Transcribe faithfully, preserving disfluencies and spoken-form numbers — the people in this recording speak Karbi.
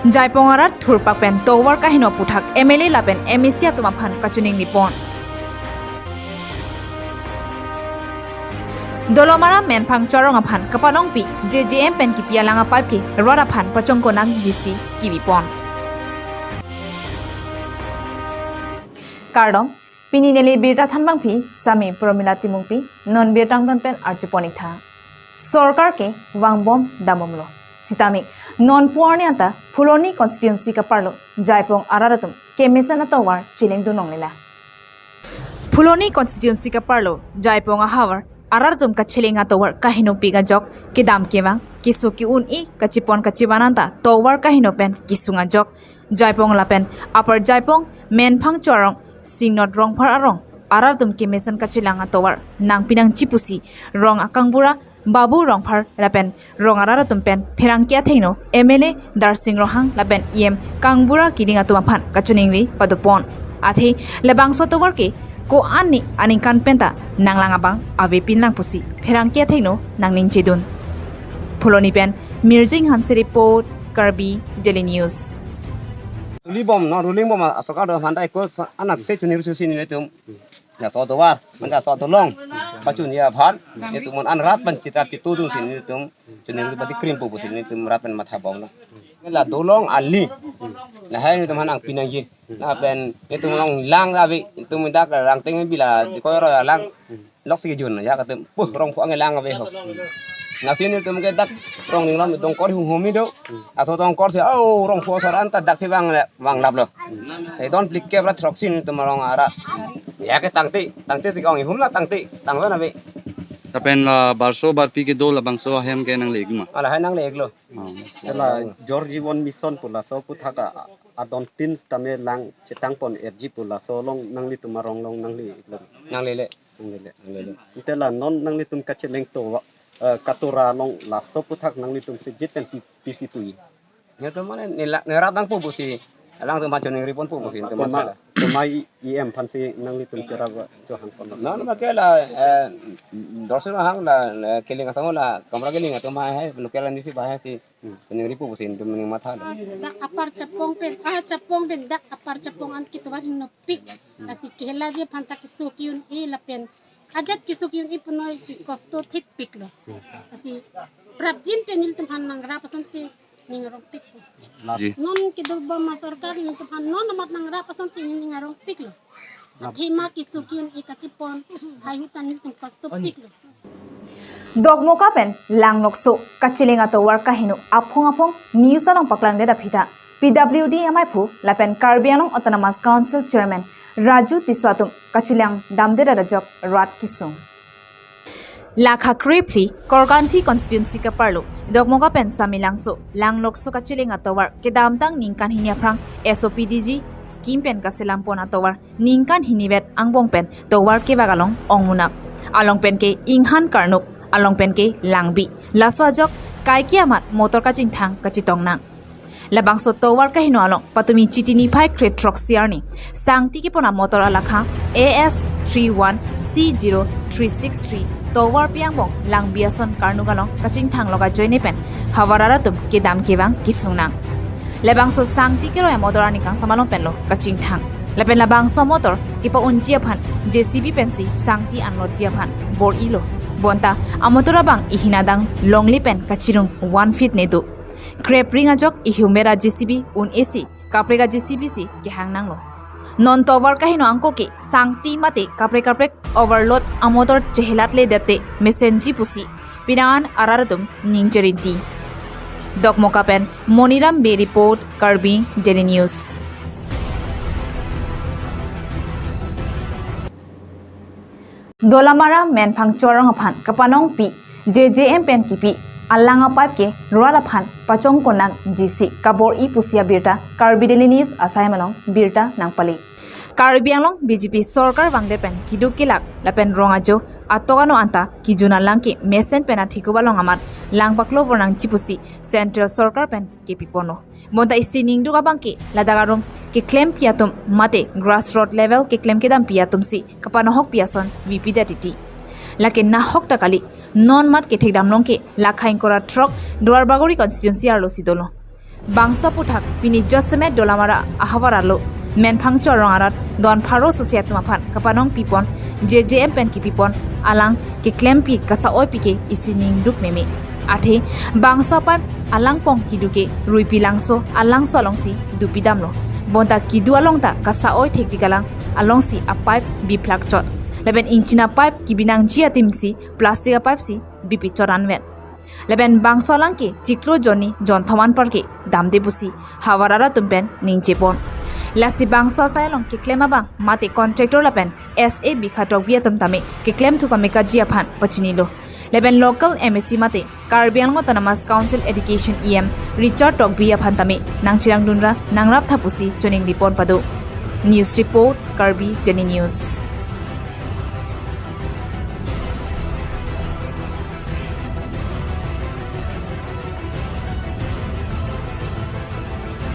Jaipong arat thurpak pen tovar kaheno aputhak M L A lapen M A C atum aphan kachiningri pon. Dolomara Menphang Chorong aphan kapanongpi J J M pen kipi alang a-pipe ke rat aphan pachongkonang G C kibi pon. Kardom, pini neli birta thanbangpi, sami Promila Timungpi, non birta angton pen arjupon-ik tha. Sorkar ke vangbom dambomlo. Sitame, non pu arni anta, Phuloni constituency kaparlo, Jaipong arat atum, kemesen atovar, cheleng dun longle la. Phuloni constituency kaparlo, Jaipong ahavar, arat atum kacheleng atovar kahenopik ajok, kedam kevang, keso ke-un-e, kachepon kachevan anta, tovar kaheno pen, kesung ajok, Jaipong lapen Upper Jaipong, Menphang Chorong, Singnot Rongphar arong, arat atum kemesen kachelang atovar, nangpi nangji pusi, rong akangbura, Babu Rongphar lapen rong arat atum pen pherangke athengno M L A Darsing Ronghang lapen E M Kangbura Kiding atum aphan kachiningri padopon. Athe labangso tovar ke ko-an ni aningkan penta nanglang abang avepin lang pusi pherangke athengno nangningjedun. Phuloni pen Mirjing Hanse report, Karbi Daily News. Ruli bom, no, ruling bom, asokar do handai ko sa-, anak se chuni rusu sini netum. Ya so tovar, manda so dolong. Pachun ya phan, netum mon an rat pen chitra pitu dung sini netum. Chuni rusu pati krim pu sini netum rat pen matha bom lo. La dolong ali. Lahai netum han nangpi nangji. Lapen netum long lang abi, netum dak lang teng bila di koiro lang. Lok si jun ya katum. Puh, rong phu ange lang abi ho. Nasi netum ke dak rong ning lam dongkor hum hum do. Aso dongkor si, oh, rong phu asor anta dak si bang le, bang lap lo. Te don plik ke bra throk sin netum rong arat. Ya ke tangte, tangte si kong hum la tangte, tang lo na be. Lapen la barso barpi kedo labangso ahem ke nangle-ikma? Ala hai nangle-iklo. Oh. Ela Jal Jeevan Mission pu laso aputhak a, adon tin sitame lang chetang pon-ikji pu laso along nanglitum arong along nangle-iklo? Nanglele. Nanglele. Nanglele. Ante la non nanglitum kacheleng to, eh, katora along laso aputhak nanglitum sejit kan ti P C P. Netum mane nela, nera tang pu pusi. Alangtum phan chiningri pon pu pusi. Netum Tema, matha. Tema E M aphan si nanglitum kira ba cho hang pon. Non ma ke la, eh, Darsing Ronghang la, la Kiding asong la, Kamra Kiding atum hai hai, local ni si ba hai si. Hmm. Chiningri pu pusi netum ning matha lo. Dak Upper Jaipong pen, ah, Jaipong pen, dak Upper Jaipong an ketovar henopik. Lasi kehelaji aphan ta keso ke-un-e lapen ajat keso ke-un-e punoi ke kosto thepiklo. Lasi prapjin pen nelitum aphan nangrap asonte ning arongpik. Ji. Non kedo bom ma sorkar nelitum aphan non amat nangrap asonte ning arongpiklo. Athema keso ke-un-e kachepon, haihui ta nelitum kosto piklo. Dokmoka pen Langlokso kacheleng atovar kaheno aphong aphong news along paklangdet aphi ta P W D amaiphu lapen Karbi Anglong Autonomous Council Chairman Raju Tisso atum kachelang damdet ajok rat kesung. Lakha krephli Korkanthi constituency kaparlo Dokmoka pen Samelangso Langlokso kacheleng atovar kedamtang ningkan hini aphrang S O P D G scheme pen kaselam pon atovar ningkan hinivet angbong pen tovar kevak along ongmunak. Along pen ke inghan karnuk, along pen ke langbi. Laso ajok kaike amat motor kachingthang kachitong nang. Labangso tovar kaheno along patumi Chiti niphai kre throksi arni Sangti kepon amotor alakha A S three one C zero three six three tovar pi angbong langbi ason karnuk along kachingthang lok ajoine pen havar arat atum kedam kevang kesung nang. Labangso Sangti keroi amotor arni kangsam along penlo kachingthang. Lapen labangso amotor kepa-unji aphan J C B pensi Sangti anlotji aphan bor-ilo. Bonta amotor abang ihin adang longle pen kachirung one feet ne do. Krep ring ajok ihum mera J C B un-esi kaprek a J C B si kehang nanglo. Non tovar kaheno angko ke Sangti mate kaprek kaprek overload amotor chehelatledet te mesenji pusi pinangan arat atum ningje rinti. Dokmoka pen Moniram Bey report, Karbi Daily News. Dolamara Menphang Chorong aphan kapanongpi J J M pen kipi alang a-pipe ke rat aphan pachongkonangji si kabor-i pusi abirta Karbi Daily News asai malong birta nangpali. Karbi Anglong B J P sorkar vangdet pen keduk kelak lapen rong ajo atok ano anta kejun alang ke mesen pen athikup along amat lang paklo vornangji pusi central sorkar pen kepi ponlo. Bonta isi ningduk abang ke ladak arum keklempi atum mate grassroot level keklem kedampi atum si kapanohokpi ason V P da titi. Lake nahok ta kali, non mat kethek damlong ke lakha ingkoi ra throk Duarbagori constituency arlo si dolo. Bangso aputhak pini Joseme Dolamara ahavar arlo Menphangcho arong arat don pharo susi atum aphan kapanong pipon J J M pen kipipon alang keklempi kasa-oi pike isi ningduk meme. Athe bangso apipe alangpong kidu ke Ruipi Langso alangso alongsi dupidamlo. Bonta kidu along ta kasa-oi thekdik alang alongsi apipe biphlak chot. Lapen ingchina pipe kibinangji atimsi plastic apipe si bipi chot anvet. Lapen bangso alang ke chiklo jonni jonthom anpar ke damde pusi havar arat atum pen ningjepon. Lasi bangso asai along keklem abang mate contractor lapen S A Bikha Tokbi atum tame keklem thu pamekaji aphan pachinilo. Lapen local M A C mate Karbi Anglong Autonomous Council Education E M Richard Tokbi aphan tame nangcherangdunra nangraptha pusi choningripon pado. News report, Karbi Daily News.